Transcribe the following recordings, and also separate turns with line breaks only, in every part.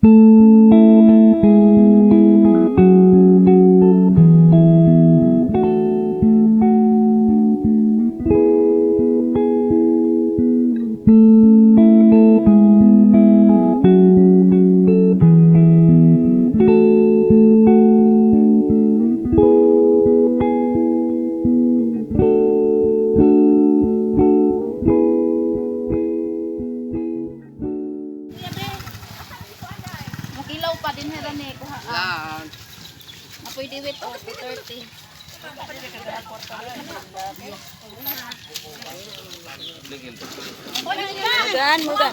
Makilaw pa din hera ni kuha. Ah. Apoy diwit o 30.
Mugan, mugan.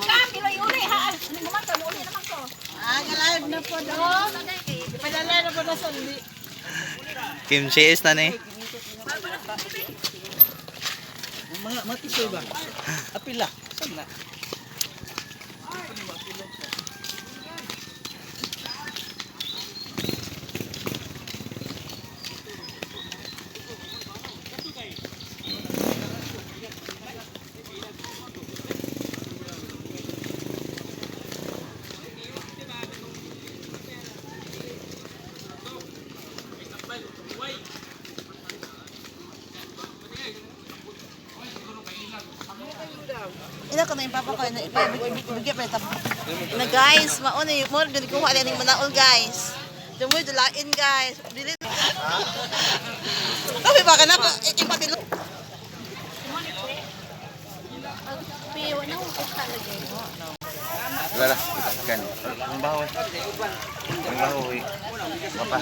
Kimchi is na ni.
Mga matisoy ba? Apila. Saan na?
Ina ko na yung papa ko na ibigay pa ito. Na guys, mauna yung more gani kuha ning manaol, guys. Dumoy dulain, guys. Dili. Kape ba kana ko ipatilo.
Wala lah, kan. Ang baho. Ang baho. Eh. Apa?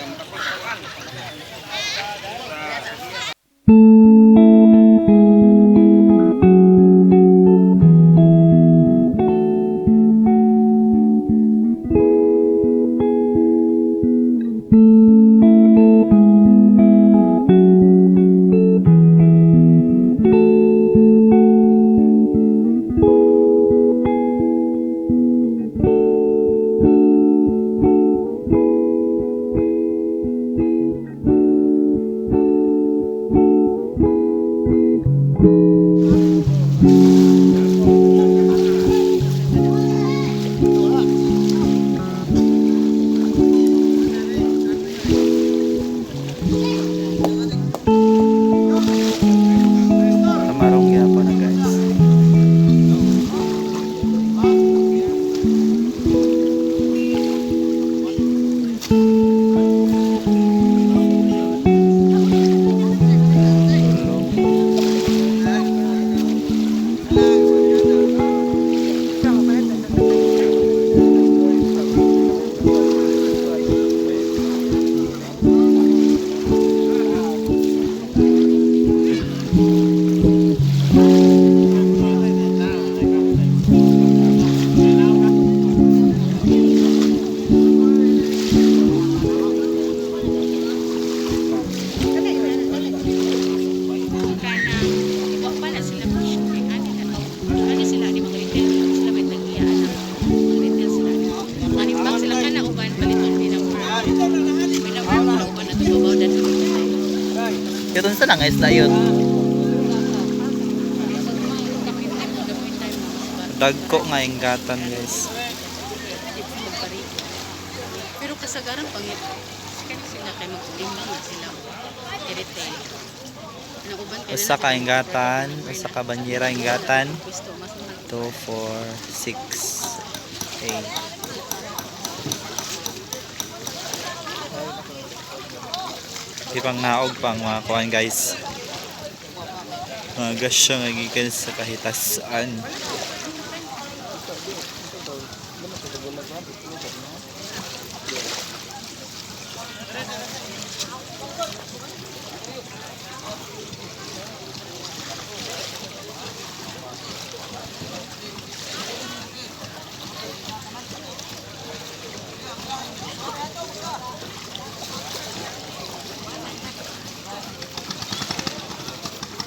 Tamarong gyapon na, guys.
Wa pa na sila ani na ani sila ani mga retail sila may tag-iya ana. Retail sila. Ani bang sila kana uban paliton din ang may na na uban ato babaw dan.
Katon sa lang guys na yun. Dagko nga ingatan, guys.
Pero kasagaran pangit kani sila kay magtimbang na sila retail. Ano uban kay
Usa ka ingatan, usa ka banyera ingatan.
Gusto mas mahal.
2, 4, 6, 8. Di pang naog pang mga kuan, guys. Mga gasya nga gikan sa kahitasan.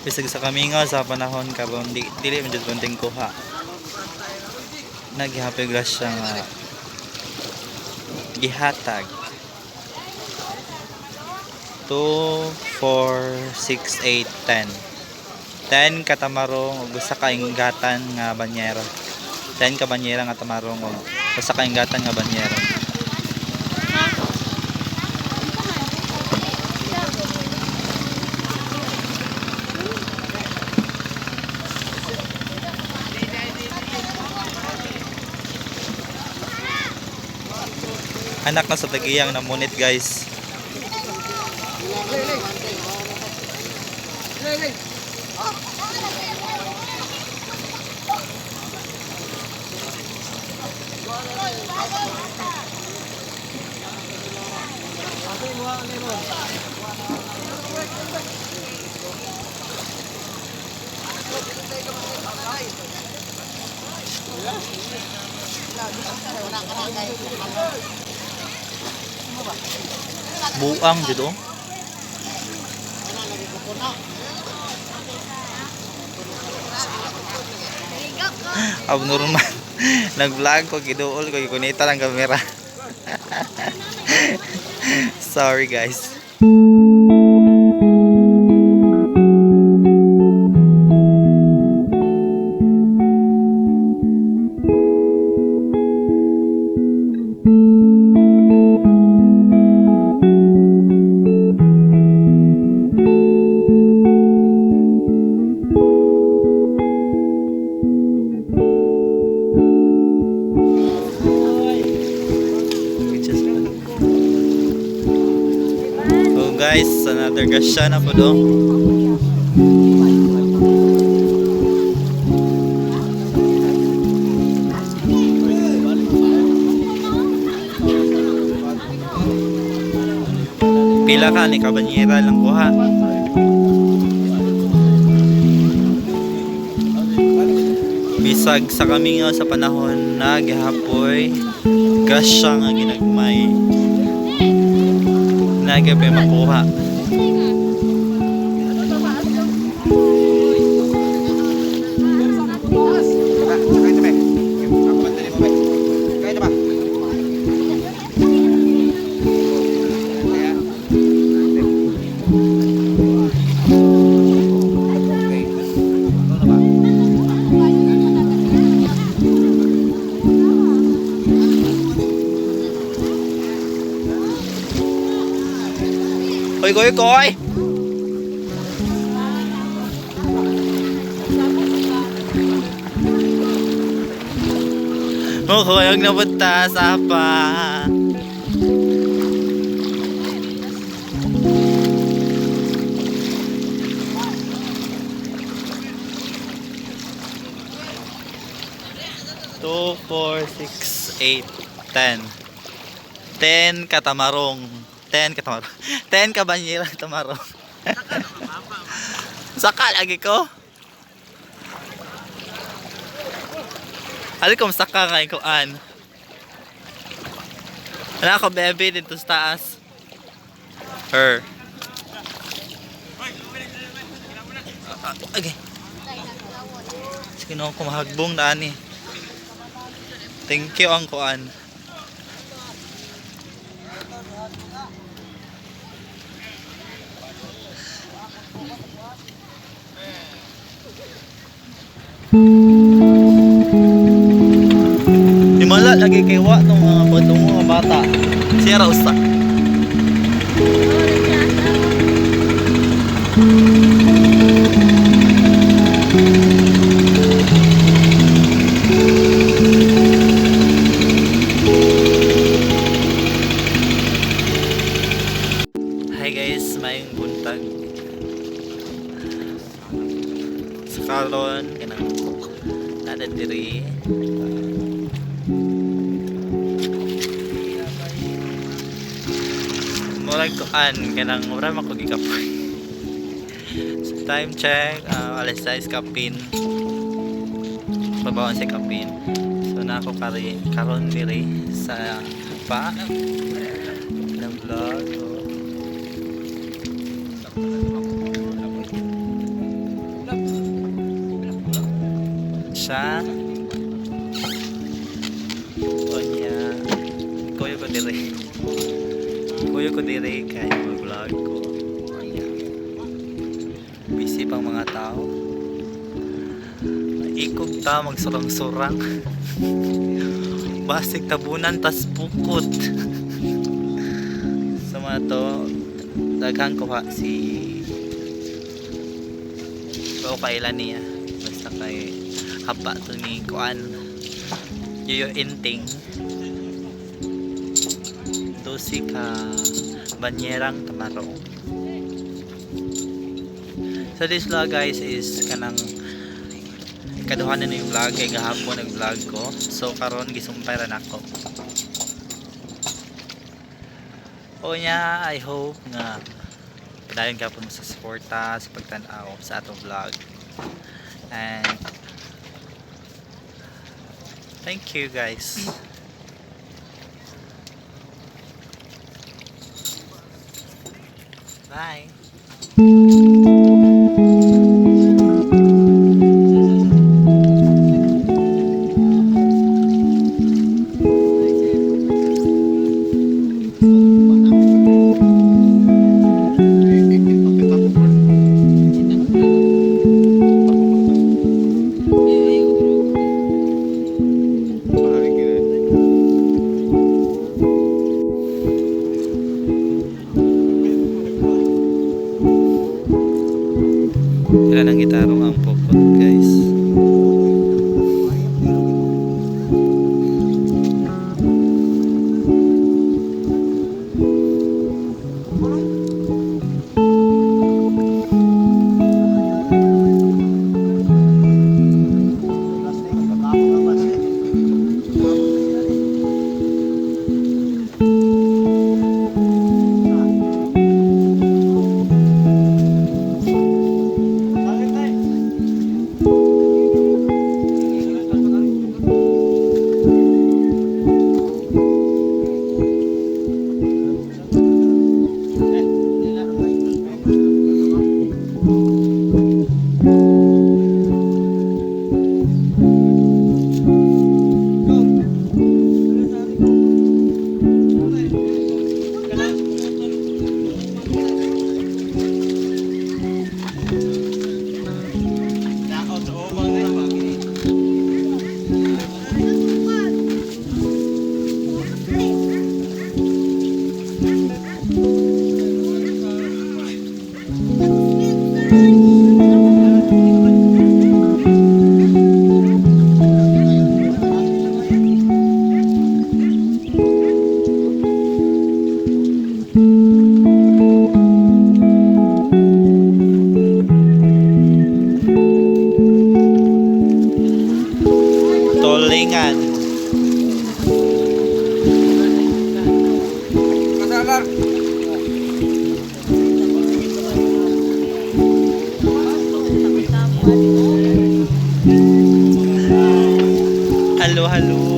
Bisag sa kamingaw sa panahon karon di dili man jud konting kuha. Naghappy grasya nga gihatag. 2, 4, 6, 8, 10. 10 katamarong ug usa ka ingatan nga banyera. 10 ka banyera nga tamarong og Basta kaingatan nga banyera. Anak na sa tagiyang namunit, guys. Buang dito. Abnormal. Nag-vlog ko, giduol ko, gikunita lang kamera. Sorry, guys. So guys, another gasya na po do. Pila ka ni kabanyera lang kuha. Bisag sa kami nga sa panahon na gihapoy, gasya nga ginagmay. Nagay pa makuha. Hoy, koy, koy! Oh, koyog na punta sa pa. Two, four, six, eight, 10. 10 katamarong. 10 katamarong. 10 kabanyera tamarong. Saka lagi ko. Alin ko saka nga ikuan. Wala ko bebe dito sa taas. Her. Okay. Sige no, kumahagbong na ani. Thank you ang kuan. Himala lagi kay wa tong mga batong mga bata. Siya ra usa. Hi guys, maayong buntag. Sa karon kanang nada diri. Murag kuan kanang murag man ko gikapoy. So, time check, alas 6 kapin. Pabawan sa kapin. So na ako kari karon diri sa pa ng vlog. So, siya onya kuya ko dire, kuya ko dire kay vlog ko. Onya busy pang mga tao, ikog ta magsurang-surang. Basig tabunan tas pukot. Sa mga to, daghang kuha si o kailan niya. Basta kay hapa to ni kuan. Yoyo inting. 12 ka banyerang tamarong. So this vlog, guys, is kanang ikaduha na yung vlog kay gahapon nag-vlog ko. So karon gisumpay ra nako. O nya, I hope nga padayon ka po mo sa suporta sa pagtan-aw sa atong vlog. And thank you, guys. Bye. Kailan ang gitarong ang pukot, guys. Tolingan. Halo, halo.